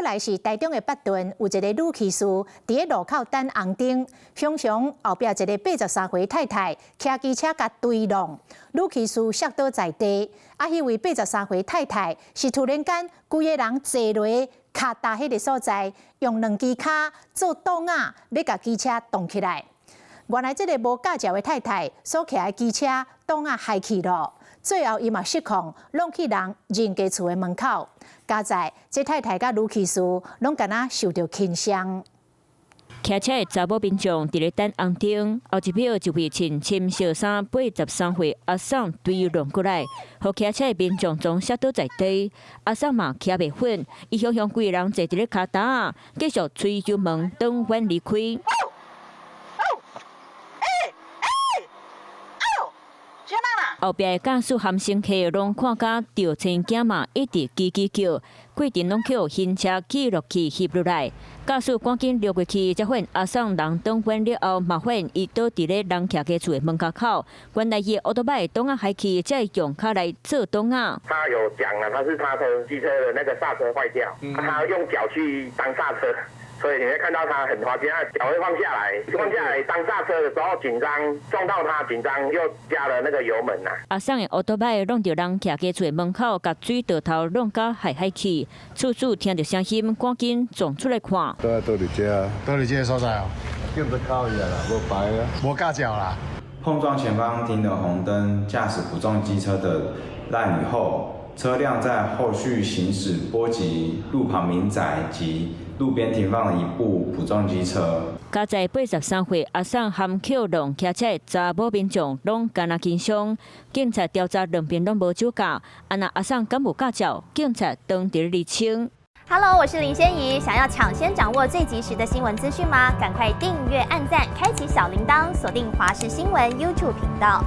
來是台中的八頓，有一个女騎士佇咧路口等紅燈，雄雄後壁一个83歲太太騎機車共追撞，女騎士摔倒在地。啊，彼位八十三歲太太是突然間規个人坐落跤踏彼個所在，用兩支跤做擋仔，欲共機車擋起來。原來這个無駕照的太太所騎的機車擋仔害去囉。最後，伊嘛失控，挵去人人家厝的門口。佳哉這太太佮女騎士攏敢若受著輕傷。騎車的查某民眾佇咧等紅燈，後一秒一位穿深色衫、83歲阿桑追撞過來，予騎車的民眾總摔倒在地。阿桑嘛騎袂穩，伊雄雄規个人坐佇咧跤踏，繼續催油門轉彎離開。後壁的駕駛和乘客攏看甲著青驚嘛，一直吱吱叫，過程攏予行車記錄器翕落來。駕駛趕緊溜過去，才發現阿桑人轉彎了後，嘛發現伊倒佇咧人徛家厝的門跤口。原來伊的歐多擺擋仔害去，才會用跤來做擋仔。他有講啊，他是他的機車的那個剎車壞掉，他用腳去當剎車。所以你會看到他很滑稽，他腳會放下來，放下來當剎車的時候緊張，撞到他緊張又加了那個油門啦。阿桑的歐多擺挵著人徛家厝的門口，共水道頭挵甲害害去，厝主聽著聲音，趕緊撞出來看。都在倒佇遮，倒佇這个所在哦。警察靠伊啊啦，無牌啊，無駕照啦。碰撞前方停的紅燈，駕駛補重機車的賴女後，車輛在後續行駛波及路旁民宅及路邊停放了一部補重機車。佳哉83歲阿桑含抾撞騎車的查某民眾攏敢若輕傷，警察調查兩邊攏無酒駕，啊若阿桑敢有駕照，警察當佇咧釐清。 Hello，我是林仙怡，想要搶先掌握最及時的新聞資訊嗎？趕快訂閱、按讚、開啟小鈴鐺，鎖定華視新聞 YouTube 頻道。